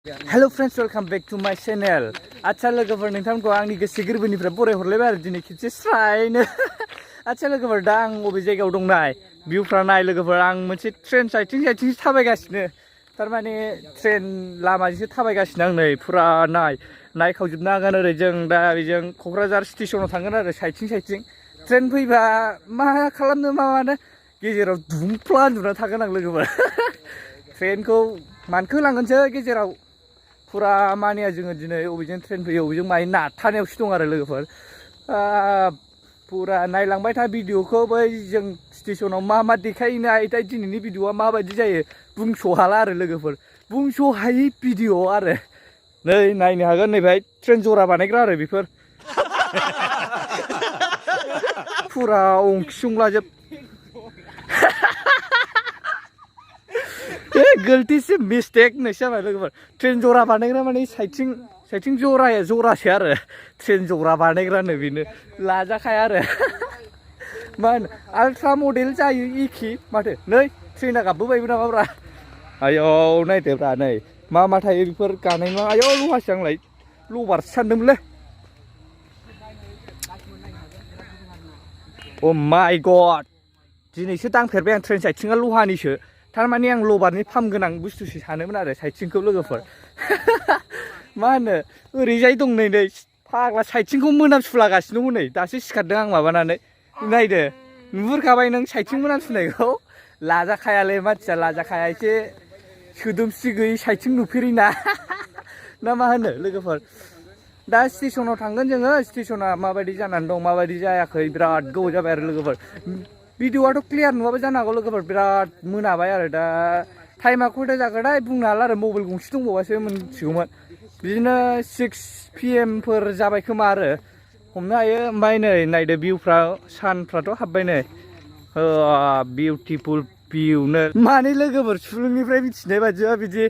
Hello friends, welcome back to my channel. Acha logofor nोंथांमोनखौ आंनि गोसो गोरबोनिफ्राय बराय हरलायबाय आरो दिनै खेबसे स्रायनो। आचा लोगोफोर दा आं बबे जायगायाव दं नाय भिउफ्रा नाय लोगोफोर आं मोनसे ट्रेन साइथिं थाबायगासिनो थारमाने ट्रेन लामाजोंसो थाबायगासिनो आं नै फुरा नायखावजोबनो हागोन ओरै जों दा बेजों क'क्राझार स्टेशनाव थांगोन आरो साइथिं ट्रेन फैबा मा खालामनो मा मानो गेजेराव दुमफ्ला उन्दुना थागोन आं लोगोफोर। ट्रेनखौ मानखो लांगोनसो गेजेराव फुरा मानिया जोङो दिनै अबेजों ट्रेन फैयो अबेजों माय नारथानायावसो दं आरो लोगोफोर। फुरा नायलांबाय था भिडिअखौ बै जों स्टेशनाव मा देखायो नायथाय दिनैनि भिडिअआ माबायदि जायो बुंस' हाला आरो लोगोफोर बुंस' हायै भिडिअ आरो नै नायनो हागोन नैबेहाय ट्रेन जरा बानायग्रा आरो बेफोर फुरा अंखिसंलाजोब गलती से मिस्टेक नैसो जाबाय लोगोफोर ट्रेन जरा बानायग्रा माने साइथिं जरासो आरो ट्रेन जरा बानायग्रानो बेनो लाजाखाया आरो मा होनो आल्ट्रा मडेल जायो एखे माथो नै ट्रेना गाबबोबायबो नामाब्रा आयौ नायदोब्रा नै मा थायो बेफोर गानाय मा आयौ लहासो आंलाय लबारसो सानदोंमोनलै अ माय गड दिनैसो दांफेरबाय आं ट्रेन साइथिंआ लहानिसो थारमाने आं लबारनि फार्म गोनां बुस्थुसो सानोमोन आरो साइथिंखौ लोगोफोर मा होनो ओरैजाय दं नै फाग्ला साइथिंखौ मोनामसुलागासिनो दं नै दासो सिखारदों आं माबानानै नायदो नुहुरखाबाय नों साइथिं मोनामसुनायखौ लाजाखायालै मानसिया लाजाखाया एसे सोदोमस्रि गैयै साइथिं नुफेरै ना ना मा होनो लोगोफोर दा स्टेशनाव थांगोन जोङो स्टेशना माबायदि जानानै दं माबायदि जायाखै बिराद गोबाव जाबाय आरो लोगोफोर भिडिअआथ' क्लियार नुवाबो जानो हागौ लोगोफोर बिराद मोनाबाय आरो दा टाइमा खयथा जागोनथाय बुंनो हाला आरो मबाइल गंसे दंबावासो मोनथिगौमोन बिदिनो 6 PM फोर जाबाय खोमा आरो हमनो हायो ओमफ्राय नै नायदो भिउफ्रा सानफ्राथ' हाबबाय नै बिउटिफुल भिउनो माने लोगोफोर सुलुंनिफ्राय मिथिनाय बायदिबा बिदि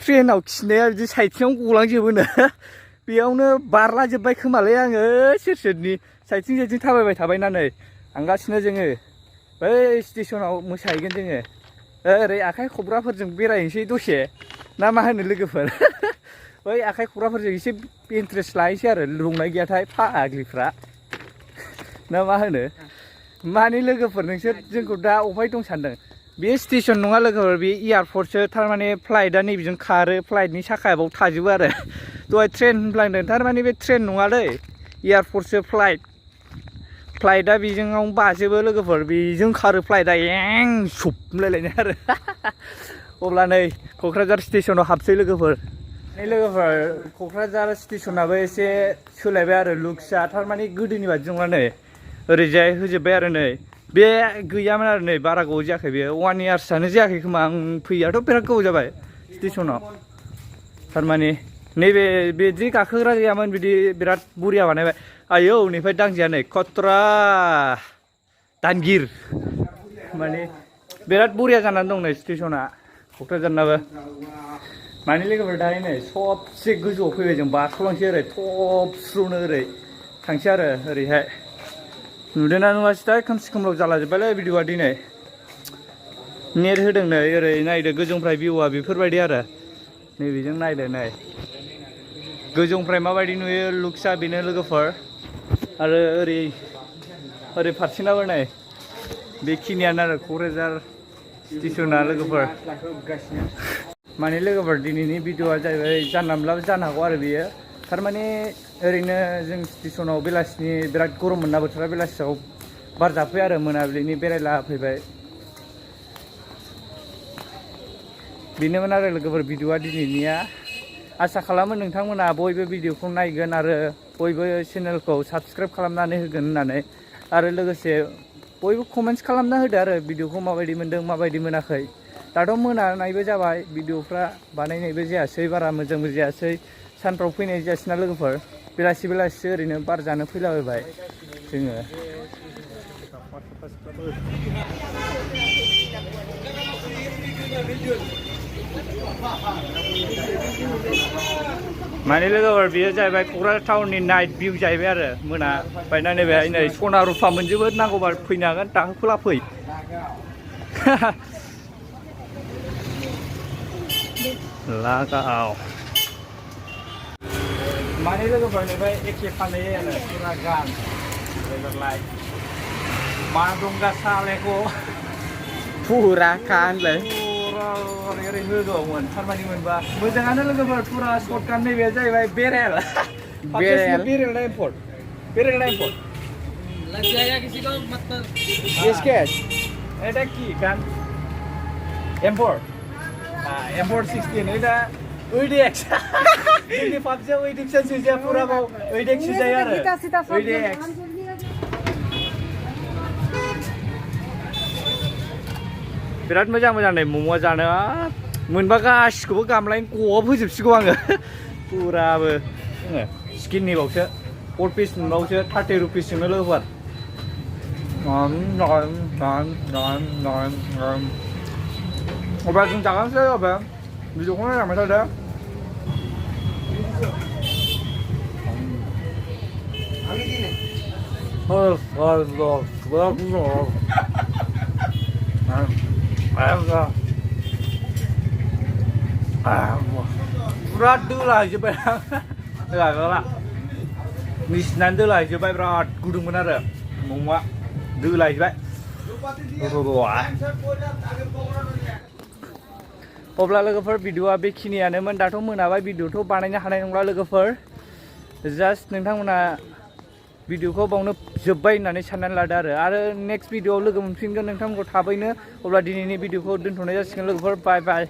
ट्रेनाव खिनाया बिदि साइथिङाव गलांजोबोनो बेयावनो बारलाजोब्बाय खोमालै आङो सेरसेरनि साइथिं थाबायबाय थाबायना नै थांगासिनो जोङो बै स्टेशनाव मोसाहैगोन जोङो ओरै आखाइ खबग्राफोरजों बेरायनोसै दसे ना मा होनो लोगोफोर बै आखाइ खबग्राफोरजों एसे इन्ट्रेस्ट लाहैसै आरो दंना गैयाथाय फाग्लिफ्रा ना मा होनो माने लोगोफोर नोंसोर जोंखौ दा अबहाय दं सानदों बे स्टेशन नङा लोगोफोर बे एयारपर्टसो थारमाने फ्लाइटआ नैबेजों खारो फ्लाइटनि साखाया बाव थाजोबो आरो दहाय ट्रेन होनफ्लांदों थारमाने बे ट्रेन नङालै एयारपर्टसो फ्लाइटआ बेजों बाजोबो लोगोफोर बेजों खारो फ्लाइटआ सबलायलायनाय आरो अब्ला नै क'क्राझार स्टेशनाव हाबसै लोगोफोर क'क्राझार स्टेशनाबो एसे सोलायबाय आरो लुक्सआ थारमाने गोदोनि बादि नङा नै ओरैजाय होजोब्बाय आरो नै बे गैयामोन आरो नै बारा गोबाव जायाखै बे 1 इयार्सआनो जायाखै खोमा आं फैयाथ' बिराद गोबाव जाबाय स्टेशनाव थारमाने नैबे बिदि गाखोग्रा गैयामोन बिदि बिराद बरिया बानायबाय आयौ नैफ्राय दांजाया नै खत्रा दानगिर माने बिराद बरिया जानानै दं नै स्टेशना क'क्राझारनाबो माने लोगोफोर दायो नै सबसे गोजौआव फैबाय जों बारस'लांसै ओरै थबस्रुनो ओरै थांसै आरो ओरैहाय नुदोंना नुवासैथाय खोमसि खोमलाव जालाजोब्बायलै भिडिअआ दिनै नेट होदों नै ओरै नायदो गोजौनिफ्राय भिउआ बेफोरबायदि आरो नैबेजों नायदो नै गोजौनिफ्राय माबायदि नुयो लुक्सआ बेनो लोगोफोर आरो ओरै फारसेनाबो नै बेखिनियानो आरो क'क्राझार स्टेशना लोगोफोर माने लोगोफोर दिनैनि भिडिअआ जाहैबाय जानला मोनलाबो जानो हागौ आरो बेयो थारमाने ओरैनो जों स्टेशनाव बेलासिनि बिराद गरममोन ना बोथोरा बेलासियाव बार जाफैबाय आरो मोनाबिलिनि बेरायला फैबाय बेनोमोन आरो लोगोफोर भिडिअआ दिनैनिया आसा खालामो नोंथांमोना बयबो भिडिअखौ नायगोन आरो बयबो चेनेलखौ साबस्क्राइब खालामनानै होगोन होननानै आरो लोगोसे बयबो कमेन्ट्स खालामना होदो आरो भिडिअखौ माबायदि मोनदों माबायदि मोनाखै दाथ' मोनानायबो जाबाय भिडिअफ्रा बानायनायबो जायासै बारा मोजांबो जायासै सानफ्राव फैनाय जायासै ना लोगोफोर बेलासि ओरैनो बार जानो फैलाबायबाय जोङो माने लोगोफोर बेयो जाहैबाय क'क्राझार टाउननि नाइट भिउ जाहैबाय आरो मोनाबायना बेहाय नै सना रुफा मोनजोबो नांगौबा फैनो हागोन दाहोखोला फै लागाव माने लोगोफोरनिफ्राय एखे फानहैयो आरो फुरा गान लोगोलाय मा दं गासालेखौ फुरा खानलै फुरा ओरै होगौमोन थारमानि मोनबा मोजाङानो लोगोफोर फुरा सर्टकाट नैबे जाहैबाय बेरेल बेरेल इम्पर्ट बेरेल इम्पर्ट लग जाएगा किसी को मतलब इसके এটা কি গান ইম্পোর্ট ইম্পোর্ট 16 এটা ওইডেক্স जोंनि पाबजों ओइडेक्स सुजाया पुराबाव ओइडेक्स सुजाया आरो ओइडेक्स बिराद मोजां मोजां नै मम'आ जानो मोनबा गासिखौबो गामलायनो ग'आव फोजोबसिगौ आङो पुराबो स्किननि बावसो 4 पिस मोनबावसो 30 रुपिसजोंनो लोगोफोर अब्ला जों जागानोसै अब्ला भिडिअखौ नायलांबाय थादो पुरा दोलाहैजोब्बाय गला मिसिनानै दोलाहैजोब्बाय बिराद गुदुंमोन आरो मम'आ दोलाहैजोब्बाय अब्ला लोगोफोर भिडिअआ बेखिनियानोमोन दाथ' मोनाबाय भिडिअथ' बानायनो हानाय नंला लोगोफोर जास्ट नोंथांमोना भिडिअखौ बावनो जोब्बाय होननानै साननानै लादो आरो नेक्स्ट भिडिअआव लोगो मोनफिनगोन नोंथांमोनखौ थाबैनो अब्ला दिनैनि भिडिअखौ दोनथ'नाय जासिगोन लोगोफोर बाय बाय